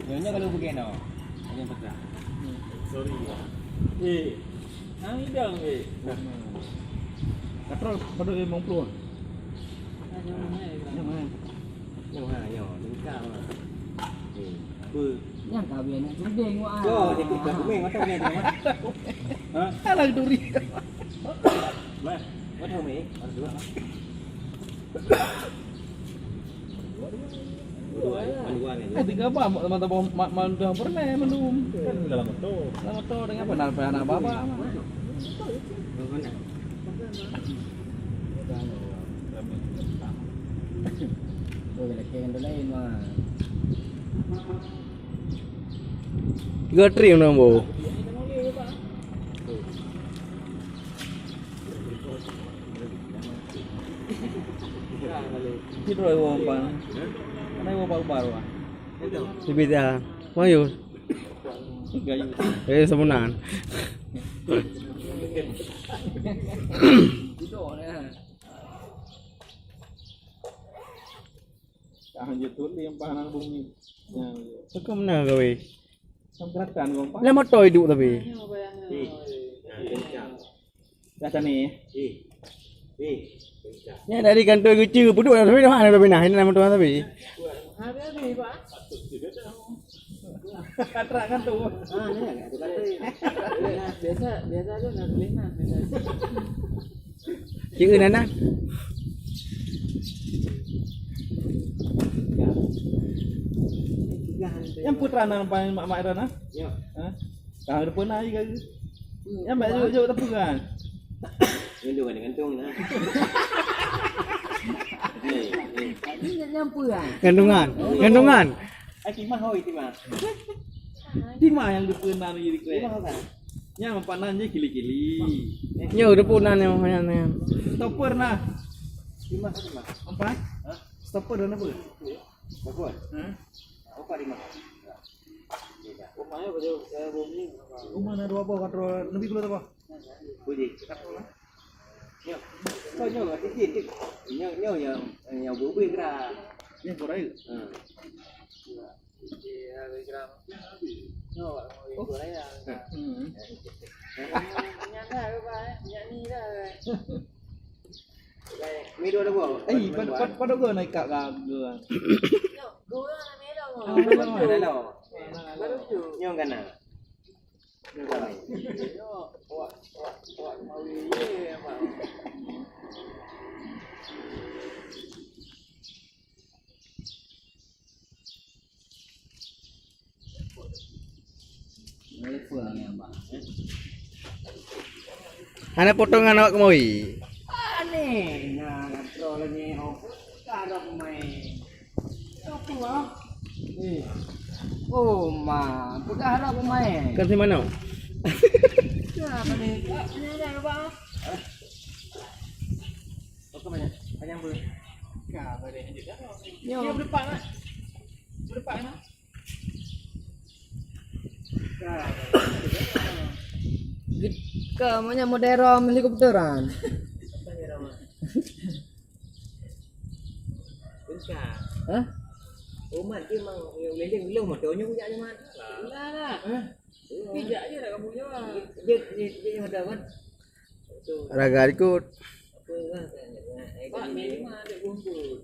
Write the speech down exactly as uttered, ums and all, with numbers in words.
Nyoe, nyoe kalau bagaimana? Yang petra. Sorry. Eh, hang idang, eh. Katrol pada limong puluh. Yang mana? Yang mana? Yang mana? Yang mana? Eh, apa? Yang kahwin anak sudeng, wah. Yo, dia ikut dah kumeng, macam ni, macam mana? Ha? Alah, duri. Mas, macam ni? Harus dua, Mas. Eh, tiga bah, ma-, ma-, ma-, ma-, mandum pernah mandum. Kan dalam motor. Dalam motor dengan apa? Nak, nak apa? Tiga trip nang bo. Kita iwo pan. Mana iwo baru-baru ah. Sibit ah. Mayu. Gayu. Eh, semunan. Tahan je tu limpah nang bumi. Ya, ya. Suka mana gawe? Sampai rata ni, Bang. Lah motor hidup tapi. Dah tani. Eh. Eh. Nya dari kantor geucue puduk dah tapi dah ada pinah, ini nama tuan tapi. Habis-habis, Pak. Katrak kan tu. Ah, ni kan, tu kata. Biasa, biasa tu nak tulis nah. Cik Eun Anan. Yang putra nan paling mak-mak Eun Anan. Ya. Ha? Tahu depan aja kan. Yang baik jauh-jauh tapi kan. Gantung, gantung, gantung, nah. Eh, eh. Ini nyampu kan? Gantungan. Gantungan. Ai, timah, hoi, timah. Timah yang depan nan jadi keren. Timah kan? Yang panan je kili-kili. Nyo depan nan yang, yang, yang. Stopper nah. Timah, timah. Empat? Hah? Stopper dan apa? Stopper? Hmm? Apa timah? Rumahnya pada, eh, bumi. Rumah na dua boh, kontrol lebih dulu apa? Boleh. Nyo. Kau nyo, titik, titik. Nyo, nyo yang, yang beubui gerak. Ni borai. Hmm. Iya, gerak. Nyo, borai ya. Hmm. Nyanda apa, eh? Nyani dah. Mi dua dua. Eh, pad-, pad-, pada gua naik kat gua. Nyo, gua nak mi dah. Ah, pada gua. Dah lo. Baru tu. Nyo kan nah. Hana potongan awak kemari. Aneh, nah, ngatro lagi. Oh, tak ada pemain. Apa, ah? Eh. Oh, ma, peugah lah pemain. Kan si Mano? Ya, tadi. Ah, ini ada apa, ah? Apa banyak? Banyak apa? Ka, apa dia? Nyo. Dia berdepan, ah. Berdepan, ah. Ka. Ka, maknya modern helikopteran. Bentar. Hah? Umat dia memang yang leleng belum motor nyo punya nyo mat. Nah, nah. Hah? Bijak je nak kamu nyo. Dia, dia, dia, dia motor kan. Raga ikut. Apa lah, tak nak, nak, eh, Pak, tadi memang ada bungkus.